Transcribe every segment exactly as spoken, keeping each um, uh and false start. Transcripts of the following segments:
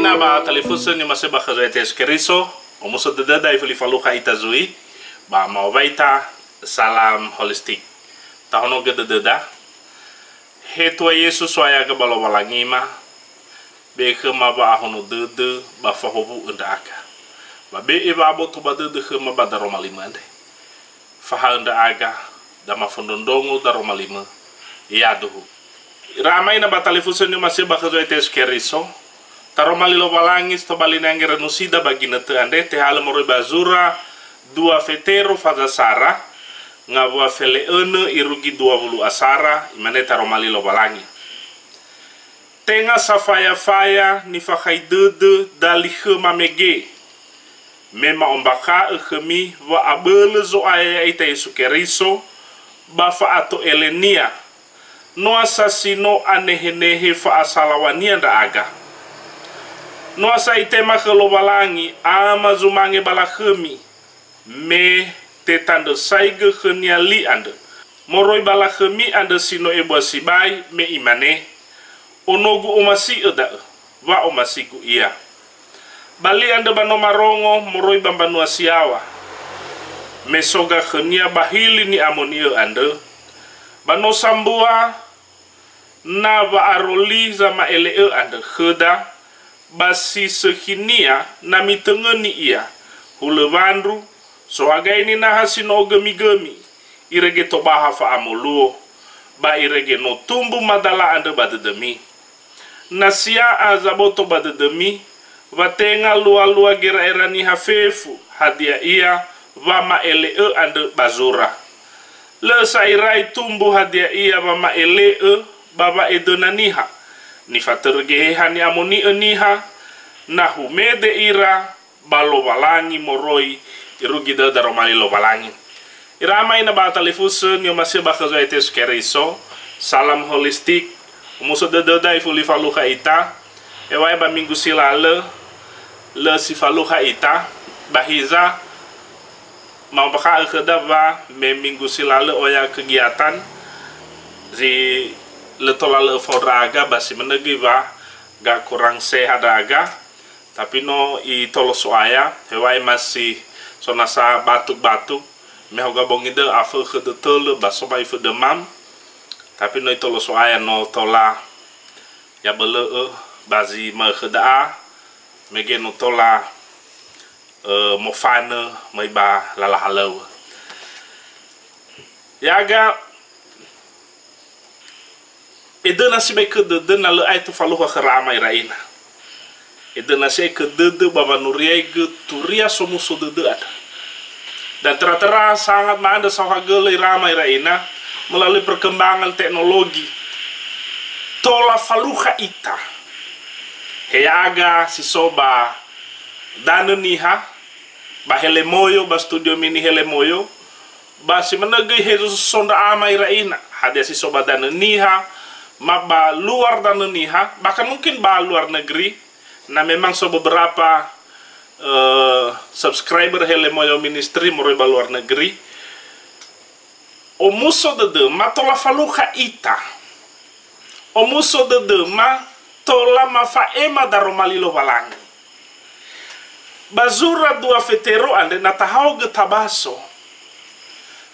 Ba talifusö ni'omasi'ö ba khö Zo'aya Yesu Keriso, omuso dödöda ifuli falukha ita zui, ba ma'owaita salam holistik. Tahonogö dödöda, he Tua Yesu So'aya ba Lowalangima, be'e khöma wa'ahono dödö ba fahowu'ö ndra'aga. Ba be'e wa'aboto ba dödö khöma ba daroma limö andre. Fahaö ndra'aga, da mafondrondrongo daroma limö, yaduhu. Ira ama ina ba talifusö ni'omasi'ö ba khö Zo'aya Yesu Keriso, taroma li Lowalangi si tobali ni'angerönusida ba ginötö andre, tehalö moroi ba zura dua Fetero faza sara, ngawua fele'önö irugi dua wulu asara, imane taroma li Lowalangi. Tenga safaya-faya nifakhai dödö dali khöma mege, me ma'ombakha'ö khömi wa'abölö Zo'aya ya'ita Yesu Keriso ba fa'ato'elenia, noa sa si no anehenehe fa'asalaŵania ndra'aga. Noa sa itema khö Lowalangi Ama zumange ba lakhömi, me tetandrösaigö khönia li andrö, moroi ba lakhömi andrö si no ebua sibai, me imane, "Onogu omasi'ö da'ö, wa omasigu ia." Ba li andrö ba no marongo moroi ba mbanua si yaŵa, me so gakhönia ba hili ni'amoni'ö andrö, ba no sambua na wa'aroli zama'ele'ö andrö khöda, ba si sökhinia na mitöngöni ia, hulö wandru, so'againi naha si no ogömigömi, irege tobaha fa'amoluo, ba irege no tumbu madala andrö ba dödömi. Na sia'a zaboto ba dödömi, wa tenga lualua gera'era niha fefu, hadia ia wama'ele'ö andrö ba zura. Lö sa irai tumbu hadia ia wama'ele'ö ba wa'edöna niha, nifatörö Geheha ni'amoni'ö niha, na humede ira ba Lowalangi moroi irugi dödö daroma li Lowalangi. Ira ama ina ba talifusö ni'omasi'ö ba khö Zo'aya Yesu Keriso, salam holistik, omuso dödöda ifuli falukha ita, heŵa'ae ba minggu si lalö, lö si falukha ita, ba hiza, ma'ombakha'ö khöda wa me minggu si lalö oya kegiatan zi lö tola lö fao ndra'aga, ba si manö göi wa ga kurang sehat ndra'aga. Tapi no itolo So'aya, heŵa'ae ma si so nasa batuk-batuk, me hoga bongi dödö afökhö dötölö ba so ba ifö demam. Tapi no itolo So'aya no tola ya'abölö'ö ba zi ma'ökhö da'a, mege no tola, ö, mofanö möi ba lala halöŵö. Ya'aga, edöna sibai khö dödö na lö aetu falukha khöra ama ira ina. Edöna sibai khö dödö ba wanuriaigö turia somuso dödö andrö. Dan tera-tera sangat ma'andrö saohagölö ira ama ira ina melalui perkembangan teknologi. Tola falukha ita. He ya'aga si so ba danö niha, ba Helemoyo, ba studio mini Helemoyo, ba si manö göi he so ndra ama ira ina, hadia si so ba danö niha, ma ba luar danö niha, bahkan mungkin ba luar negeri, na memang so beberapa, eh, subscriber Helemoyo Ministry moroi ba luar negeri. Omuso dödöma tola falukha ita. Omuso dödöma tola mafa'ema daroma li Lowalangi. Ba zura dua Fetero andre na tahaogö tabaso,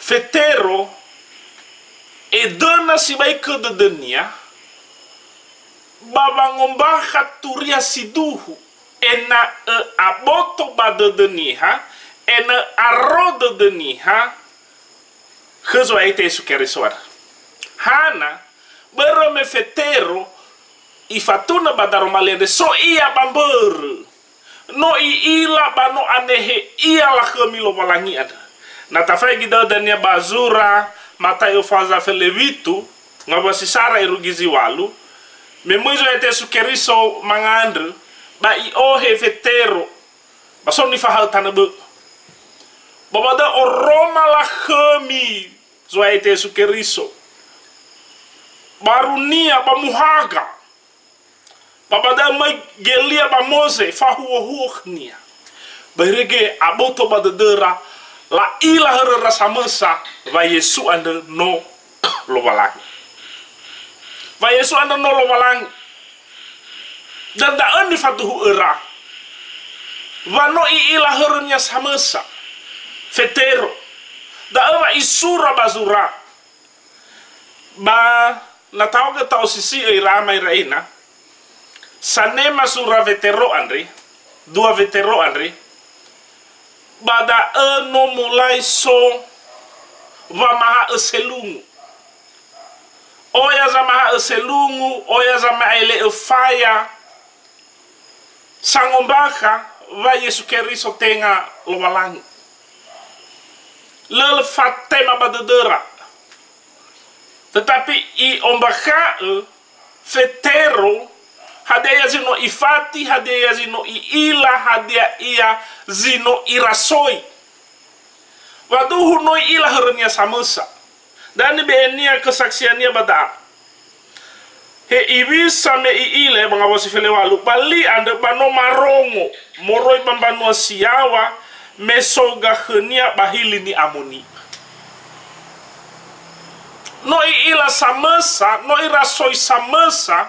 Fetero edöna sibai khö dödönia ba wangombakha turia siduhu, ena'ö aboto ba dödö niha, ena'ö aro dödö niha khö Zo'aya Yesu Keriso andrö. Hana? Börö me Fetero ifatunö ba daroma li andre, so ia ba mbörö. No i'ila ba no anehe ia lakhömi Lowalangi andrö. Na tafaigi dödönia ba zura Mataio faza felewitu, ngawua si sara irugi zi walu, me möi Zo'aya Yesu Keriso mangandrö, ba i'ohe Fetero, ba so nifahaö tanö bö'ö. Ba ba da'ö oroma lakhömi Zo'aya Yesu Keriso. Barunia ba muhaga. Ba ba da'ö möi gelia ba Moze, fahuohuo khönia. Ba irege aboto ba dödöra, la'ila höröra samösa, wa Yesu andrö no Lowalangi. Wa Yesu andrö no Lowalangi. Dan da'ö nifaduhu'öra, wa no i'ila hörönia samösa Fetero. Da'ö wa isura ba zura. Ba na taogö ta'osisi'ö ira ama ira ina, sanema sura Fetero andre, dua Fetero andre, ba da'ö no mulai so wamaha'ö selungu. Oya zamaha'ö selungu, oya zama'ele'ö faya, sangombakha wa Yesu Keriso tenga Lowalangi. Lö fatema ba dödöra. Tetapi i'ombakha'ö Fetero, hadia ia zi no ifati, hadia ia zi no i'ila, hadia ia zi no irasoi. Wa duhu no i'ila hörönia samösa. Da'ö nibe'enia kesaksiannia ba da'a. Hewisa me i'ila, ba ngawua si felewalu, ba li andrö ba no marongo moroi ba mbanua si yaŵa, me so gakhönia ba hili ni'amoni'ö. No i'ila samösa, no irasoi samösa,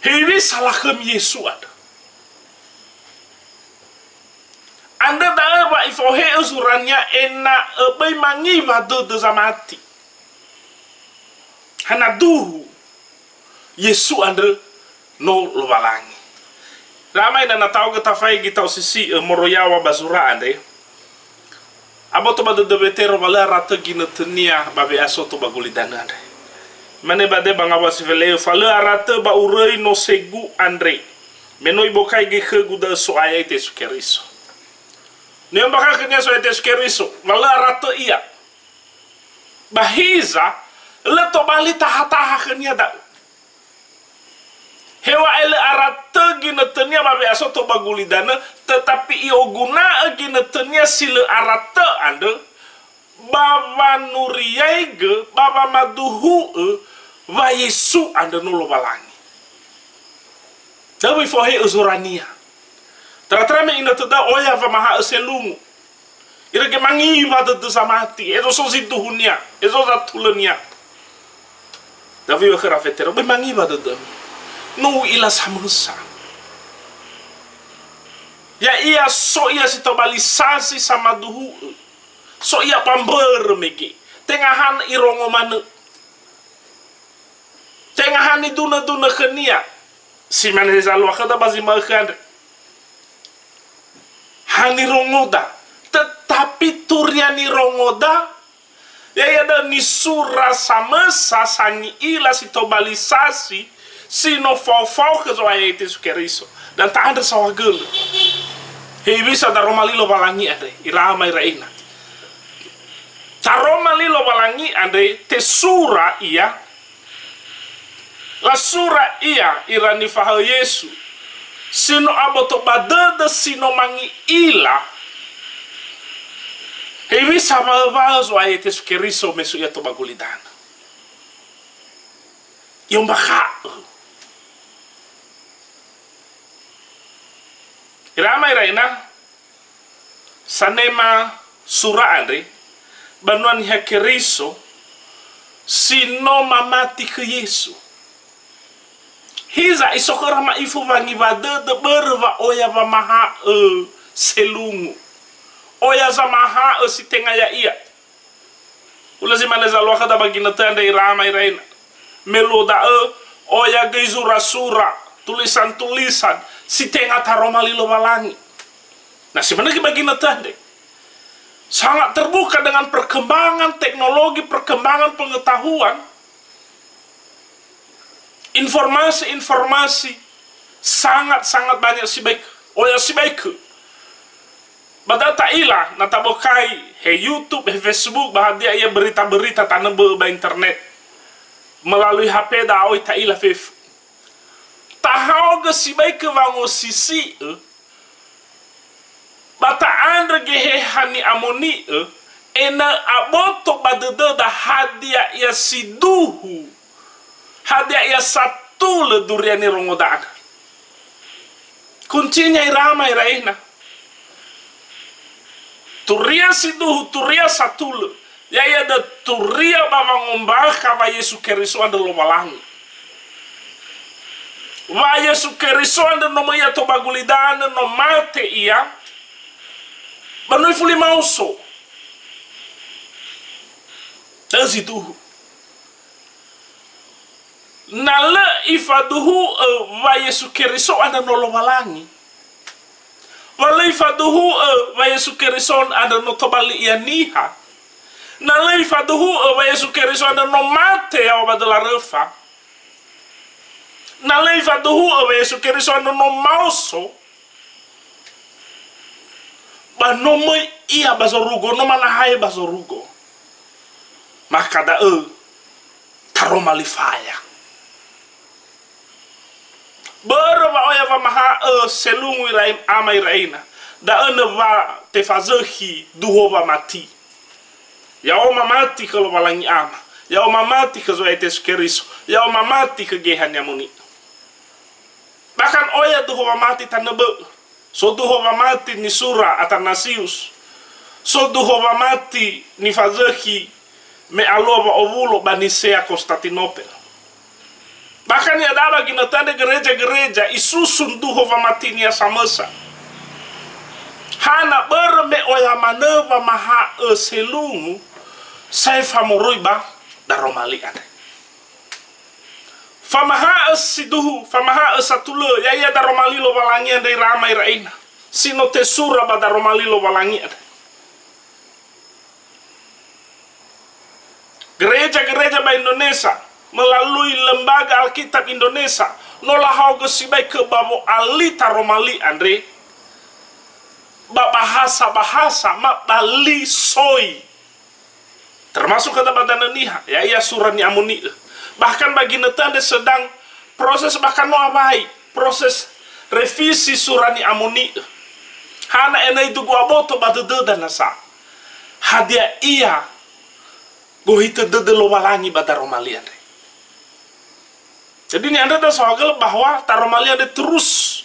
hewisa lakhömi Yesu andrö. Andrö da'ö wa ifohe'ö zurania ena'ö böi mangiwa dödö zamati. Hana duhu, Yesu andrö no Lowalangi. Ira ama ina, na taogö tafaigi ta'osisi'ö moroi yaŵa ba zura andre, aboto ba dödö Fetero wa lö aratö ginötönia ba we'asoto ba gulidanö andre. Imane ba dödö ba ngawua si fele'ö, fa lö aratö ba uröi nosegu andre, me no ibokaigö khögu da'ö So'aya ya'ita Yesu Keriso. Ni'ombakha'ö khönia So'aya ya'ita Yesu Keriso, wa lö aratö ia. Ba hiza, lö tobali taha-taha khönia da'ö. Heŵa'ae lö aratö ginötönia ba we'asoto ba gulidanö, tetapi i'oguna'ö ginötönia si lö aratö andrö, ba wanuriaigö, ba wamaduhu'ö wa Yesu andrö no Lowalangi. Da'ö ifohe'ö zurania. Tara-tara me inötö da'ö oya wamaha'ö selungu. Irege mangiwa dödö zamati, ezo so zi duhunia, ezo zatulönia. Da'ö iŵa'ö khöra Fetero, böi mangiwa dödömi. No u'ila samösa. Ya'ia so ia si tobali sasi samaduhu'ö. So ia ba mbörö mege. Tenga hana irongo manö. Tenga ha nidunö-dunö khönia. Si mane zalua khöda ba zi ma'ökhö andre. Ha nirongoda. Tetapi turia nirongoda, ya'ia da'ö nisura samösa sangi'ila si tobali sasi, si no fao-fao khö Zo'aya Yesu Keriso. Dan ta'andrö saohagölö. Hewisa daroma li Lowalangi andre, ira ama ira ina. Taroma li Lowalangi andre, tesura ia, lasura ia ira nifahaö Yesu, si no aboto ba dödö si no mangi'ila, hewisa waö-waö Zo'aya Yesu Keriso me so ia tou ba gulidanö. I'ombakha'ö. Ira ama ira ina, sanema sura andre, banua Niha Keriso si no mamati khö Yesu. Hiza, iso khöra ma'ifu wangiwa dödö börö wa oya wamaha'ö selungu. Oya zamaha'ö si tenga ya'ia. Hulö zi mane zalua khöda ba ginötö andre, ira ama ira ina. Me luo da'ö, oya göi zura-sura, tulisan-tulisan, si tenga taroma li Lowalangi. Na si manö göi ba ginötö andre. Sangat terbuka dengan perkembangan teknologi, perkembangan pengetahuan, informasi-informasi sangat-sangat banyak sibai khö. Oya sibai khö. Ba da'ö ta'ila, na tabokai he YouTube, he Facebook, ba hadia ia berita-berita tanö bö'ö ba internet. Melalui H P da'ö ta'ila fefu. Tahaogö sibai khö wangosisi'ö, ba ta'andrö Geheha ni'amoni'ö, ena'ö aboto ba dödöda hadia ia si duhu, hadia ia satulö duria nirongoda andrö. Kuncinya ira ama ira ina. Turia si duhu, turia satulö. Ya'ia da'ö turia ba wangombakha wa Yesu Keriso andrö Lowalangi. Wa Yesu Keriso andrö no möi ia tou ba gulidanö, no mate ia, ba no ifuli maoso. Da'ö zi duhu. Na lö ifaduhu'ö wa Yesu Keriso andrö no Lowalangi, wa lö ifaduhu'ö wa Yesu Keriso andrö no tobali ia niha, na lö ifaduhu'ö wa Yesu Keriso andrö no mate ya'o ba döla röfa, na lö ifaduhu'ö wa Yesu Keriso andrö no maoso, ba no möi ia ba zorugo, no manahae ba zorugo, maka da'ö taroma li faya. Börö wa oya wamaha'ö selungu ira ama ira ina, da'ö nö wa tefazökhi duho wamati. Ya'o mamati khö Lowalangi Ama, ya'o mamati khö Zo'aya Yesu Keriso, ya'o mamati khö Geheha Ni'amoni'ö. Bahkan oya duho wamati tanö bö'ö. So duho wamati nisura Atanasius. So duho wamati nifazökhi me alua wa'owulo ba Nisea Konstantinopel. Bahkan iada'a ba ginötö andre gereja-gereja isusun duho wamatinia samösa. Hana börö me oya manö wamaha'ö selungu sae famoroi ba daroma li andre. Famaha'ö siduhu, famaha'ö satulö, ya'ia daroma li Lowalangi andre ira ama ira ina, si no tesura ba daroma li Lowalangi andre. Gereja-gereja ba Indonesia, melalui Lembaga Alkitab Indonesia, no lahaogö sibai khö ba wo'ali taroma li andre, ba bahasa-bahasa, ma ba li soi. Termasuk khöda ba Danö Niha, ya'ia Sura Ni'amoni'ö. Bahkan ba ginötö andre sedang proses, bahkan no awai proses revisi Sura Ni'amoni'ö. Hana ena'ö idugu aboto ba dödöda nasa. Hadia ia gohitö dödö Lowalangi ba daroma li andre. Jadi ni'andröda saohagölö bahwa taroma li andre terus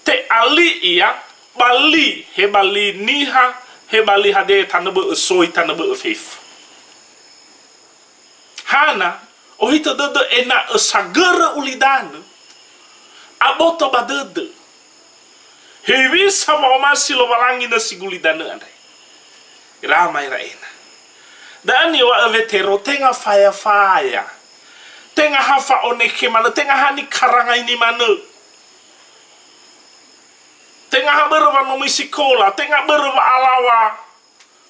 te'ali ia, ba li, he ba li niha, he ba li hadia tanö bö'ö soi, tanö bö'ö fefu. Hana, ohitö dödö ena'ö sagörö ulidanö, aboto ba dödö. Hewisa wa'omasi Lowalangi nösi gulidanö andre. Ira ama ira ina. Da'ö niŵa'ö Wetero tenga faya-faya. Tenga ha fa'onekhe manö, tenga ha nikarangaini manö. Tenga ha börö wa no möi sikola, tenga börö wa alaŵa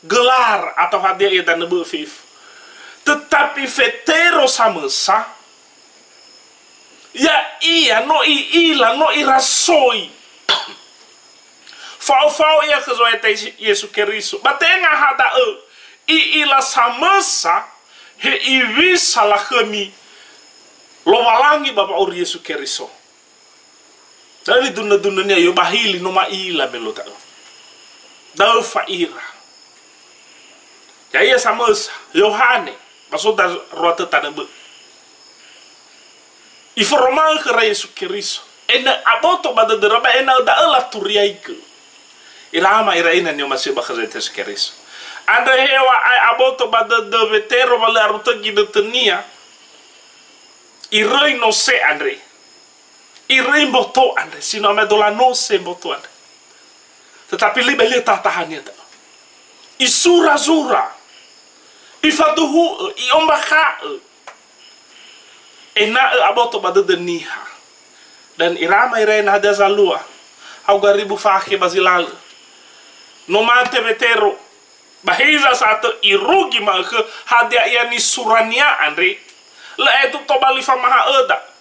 gelar atau hadia ia danö bö'ö fefu. Tetapi Fetero samösa, ya'ia no i'ila, no irasoi. Fao-fao ia khö Zo'aya Yesu Keriso. Ba tenga ha da'ö, i'ila samösa, he iŵisa lakhömi Lowalangi ba wa'auri Yesu Keriso. Da'ö nidunö-dunönia, yobahili no ma'ila me luo da'ö. Da'ö fa'ira. Ya'ia samösa, Yohane, ba so darua tö tanö bö'ö. Iforoma'ö khöra Yesu Keriso. Ena'ö aboto ba dödöra ba ena'ö da'ö laturiaigö. Ira ama ira ina ni'omasi'ö ba khö Yesu Keriso. Andrö heŵa'ae aboto ba dödö Wetero wa lö aru tö ginötönia. Iröi nose andre. Iröi mboto andre, si no amaedola nose mboto andre. Tetapi libai lö tahatahania da'ö. Isura-zura, ifaduhu'ö, i'ombakha'ö, ena'ö aboto ba dödö niha. Dan ira ama ira ina hadia zalua, ha'uga ribu fakhe ba zi lalö. No mate Wetero, ba hiza sa'atö irugi ma'ökhö hadia ia nisurania andre, lö aetu tobali famaha'öda.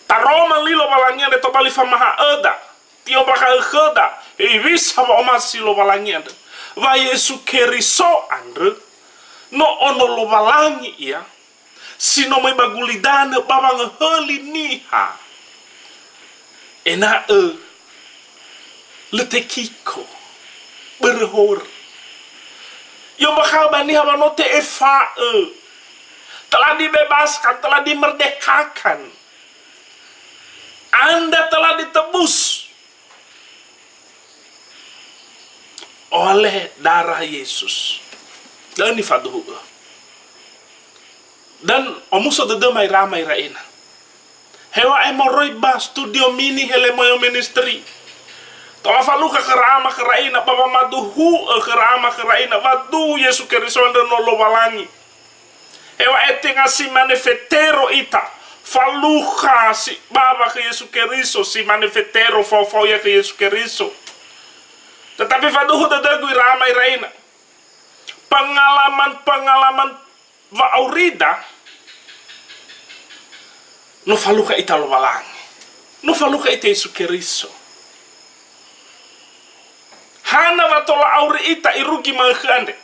Taroma li Lowalangi andre tobali famaha'öda, i'ombakha'ö khöda, hewisa wa'omasi Lowalangi andrö. Wa Yesu Keriso andrö, no Ono Lowalangi Ia, si no möi ba gulidanö ba wangöhöli niha. Ena'ö lö tekiko, börö horö. I'ombakha'ö ba niha wa no te'efa'ö. Telah dibebaskan, telah dimerdekakan. Anda telah ditebus oleh darah Yesus. Da'ö nifaduhu'ö. Dan omuso dödöma ira ama ira ina. Heŵa'ae moroi ba studio mini Helemoyo Ministry. Tola falukha khöra ama khöra ina, ba wamaduhu'ö khöra ama khöra ina, wa duhu Yesu Keriso andrö no Lowalangi. Heŵa'ae tenga si mane fetero ita, falukha si bawa khö Yesu Keriso, si mane fetero fao-fao ia khö Yesu Keriso. Tetapi faduhu dödögu ira ama ira ina. Pengalaman-pengalaman wa'aurida, no falukha ita Lowalangi. No falukha ita Yesu Keriso. Hana wa tola auri ita irugi ma'ökhö andre.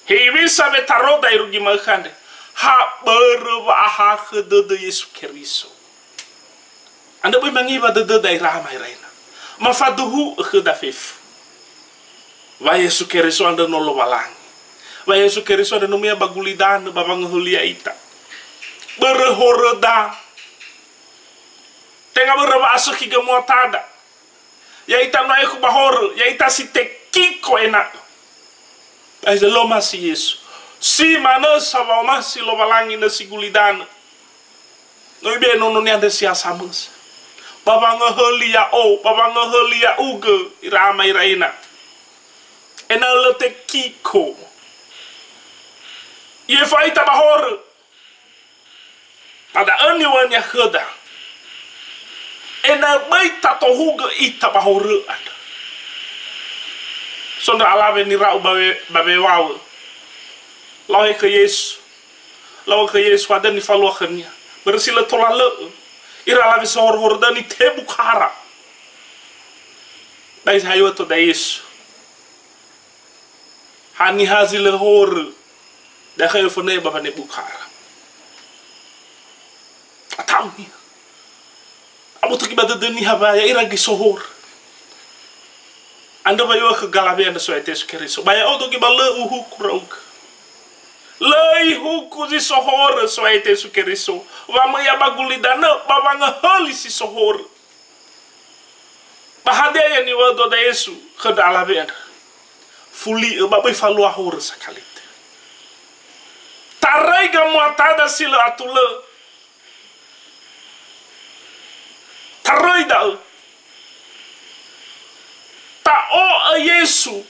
Hewisa wetaroda irugi ma'ökhö andre. Ha börö wa'ahakhö dödö Yesu Keriso. Andrö böi mangiwa dödöda ira ama ira ina. Mafaduhu'ö khöda fefu. Wa Yesu Keriso andrö no Lowalangi. Wa Yesu Keriso andrö no mu'ia ba gulidanö ba wangöhölia ita. Börö horöda. Tenga börö wa'asökhi gömuatada. Ya'ita no aekhu ba horö, ya'ita si tekiko ena'ö. Ba hiza lö omasi Yesu. Si manö sa wa'omasi Lowalangi nösi gulidanö. No ibe'e nono-Nia andre si ha samösa. Ba wangöhöli ya'o, ba wangöhöli ya'ugö, ira ama ira ina. Ena'ö lö tekiko. I'efa'ö ita ba horö. Ba da'ö niŵa'ö-Nia khöda. Ena'ö böi tatohugö ita ba horö andrö. So ndra alawe nira'u ba we-, ba wewawö. Lau he khö Yesu. Lau khö Yesu, hadia nifalua khönia. Börö si lö tola lö'ö. Ira alawe sohorö-horö da'ö nitebu kara. Da'e si ha iŵa'ö töda Yesu. Haniha zi lö horö. Da'e khö efönö ba wanebu kara. Ata'u niha. Aboto göi ba dödö niha wa ya'ira göi sohorö. Andrö wa iŵa'ö khö galawe andrö So'aya Yesu Keriso. Ba ya'odo göi ba lö uhuku ndra'ugö. Lö ihuku zi sohorö So'aya Yesu Keriso. Wa möi ia ba gulidanö ba wangöhöli si sohorö. Ba hadia ia niŵa'ö-Nia da Yesu khö ndra alawe andrö? Fuli'ö ba böi falua horö sakali tö. Taröi gamuatada si lö atulö. Taröi da'ö. Ta'o'ö Yesu.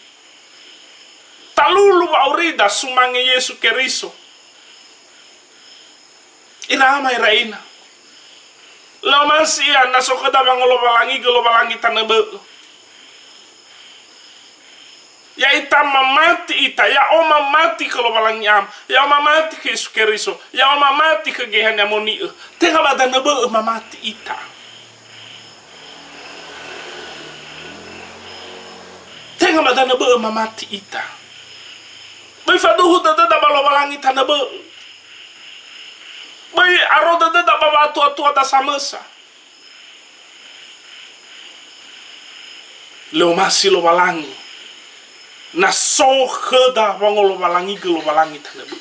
Talulu wa'aurida sumange Yesu Keriso. Ira ama ira ina. Lö omasi ia na so khöda wangolowalangi gö Lowalangi tanö bö'ö. Ya'ita mamati ita, ya'o mamati khö Lowalangi Ama, ya'o mamati khö Yesu Keriso, ya'o mamati khö Geheha Ni'amoni'ö. Tenga ba danö bö'ö mamati ita. Tenga ba danö bö'ö mamati ita. Böi faduhu dödöda ba Lowalangi tanö bö'ö. Böi aro dödöda ba wa'atuatuada samösa. Lö omasi Lowalangi. Na so khöda wangolowalangi gö Lowalangi tanö bö'ö.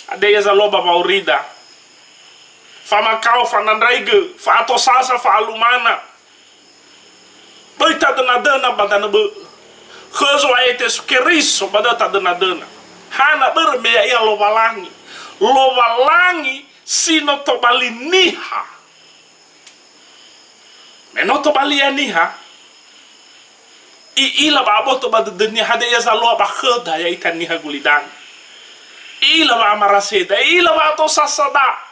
Hadia ia zalua ba wa'aurida. Famakao, fanandraigö, fa'atosasa, fa'alumana. Böi tadönadöna ba danö bö'ö. Khö Zo'aya Yesu Keriso ba da'ö tadönadöna. Hana börö me ya'ia Lowalangi. Lowalangi si no tobali niha. Me no tobali ia niha, i'ila wa'aboto ba dödönia hadia ia zalua ba khöda ya'ita niha gulidanö. I'ila wa'amaraseda, i'ila wa'atosasada.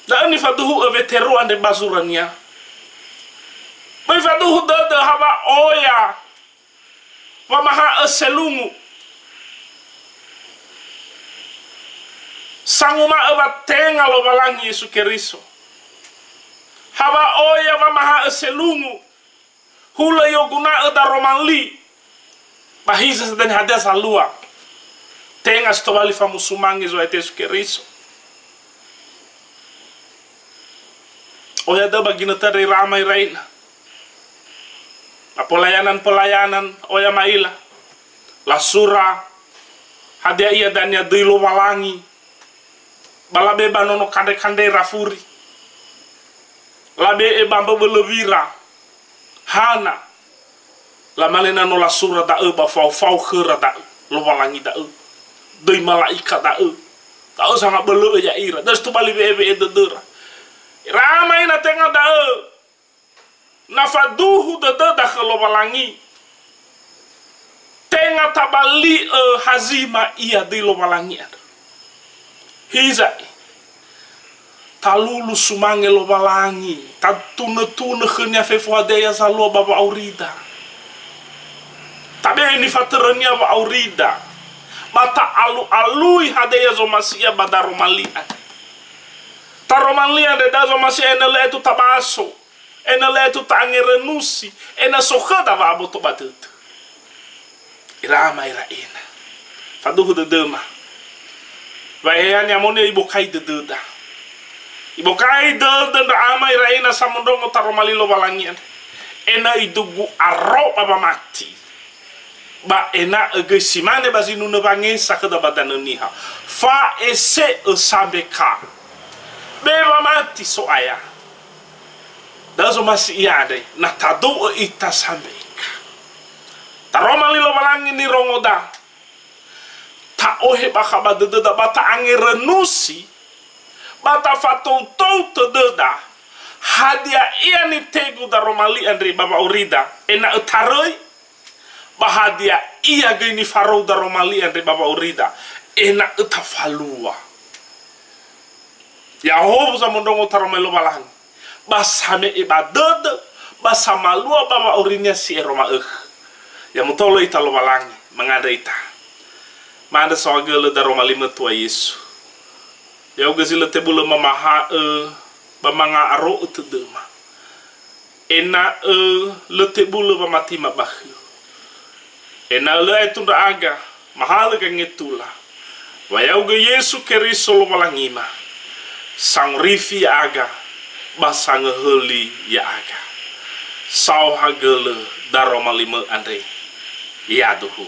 Da'ö nifaduhu'ö Wetero andre ba zurania. Böi faduhu dödö ha wa'oya wamaha'ö selungu. Sanguma'ö wa tenga Lowalangi Yesu Keriso. Ha wa'oya wamaha'ö selungu. Hulö i'oguna'ö daroma li. Ba hiza sa dania hadia zalua. Tenga si tobali famusumange Zo'aya Yesu Keriso. Oya da'ö ba ginötö andre ira ama ira ina. Ba pelayanan-pelayanan oya ma'ila. Lasura hadia ia dania döi Lowalangi. Ba labe'e ba nono kandre-kandre rafuri. Labe'e ba mböbö lövira. Hana. Lamane na no lasura da'ö ba fao-fao khöra da'ö. Lowalangi da'ö. Döi mala'ika da'ö. Da'ö sangabölö'ö ya'ira, da'ö si tobali we'ewe'e dödöra. Ira ama ina tenga da'ö, na faduhu dödöda khö Lowalangi, tenga tabali'ö hazima ia döi Lowalangi andrö. Hiza'i, talulu sumange Lowalangi, tatunö-tunö khönia fefu hadia ya zalua ba wa'aurida. Tabe'e nifatörönia wa'aurida, ba ta'alu-alui hadia ya zomasi ia ba daroma li andre. Taroma li andre da'ö zomasi ia ena'ö lö aetu tabaso, ena'ö lö aetu ta'angerönusi, ena'ö so khöda wa'aboto ba dödö. Ira ama ira ina, faduhu dödöma. Wa eheha ni'amoni'ö ibokai dödöda. Ibokai dödö ndra ama ira ina samondrongo taroma li Lowalangi andre. Ena'ö idugu aro ba wamati. Ba ena'ö göi si mane ba zinunö wangesa khöda ba danö niha. Fa'ese'ö sambe ka. Be wamati So'aya. Da'ö zomasi ia andre, na tadou'ö ita sambe ka. Taroma li Lowalangi nirongoda. Ta'ohe bakha ba dödöda, ba ta'angerönusi, ba tafatoutou tödöda, hadia ia nitegu daroma li andre ba wa'aurida, ena'ö taröi, ba hadia ia göi nifarou daroma li andre ba wa'aurida, ena'ö tafalua. Ya'ahowu zamondrongo taroma li Lowalangi, ba same'e ba dödö, ba samalua ba wa'aurinia si ero ma'ökhö. Ya mutolo ita Lowalangi, mangandrö ita. Ma'andrö saohagölö daroma li-Mö Tua Yesu. Ya'ugö zi lö tebulö mamaha'ö ba manga'aro'ö tödöma. Ena'ö lö tebulö wamatima ba khöu. Ena'ö lö aetu ndra'aga, mahalö gangetula. Wa ya'ugö Yesu Keriso Lowalangima, sangorifi ya'aga, ba sangöhöli ya'aga. Saohagölö daroma li-Mö andre. Yaduhu.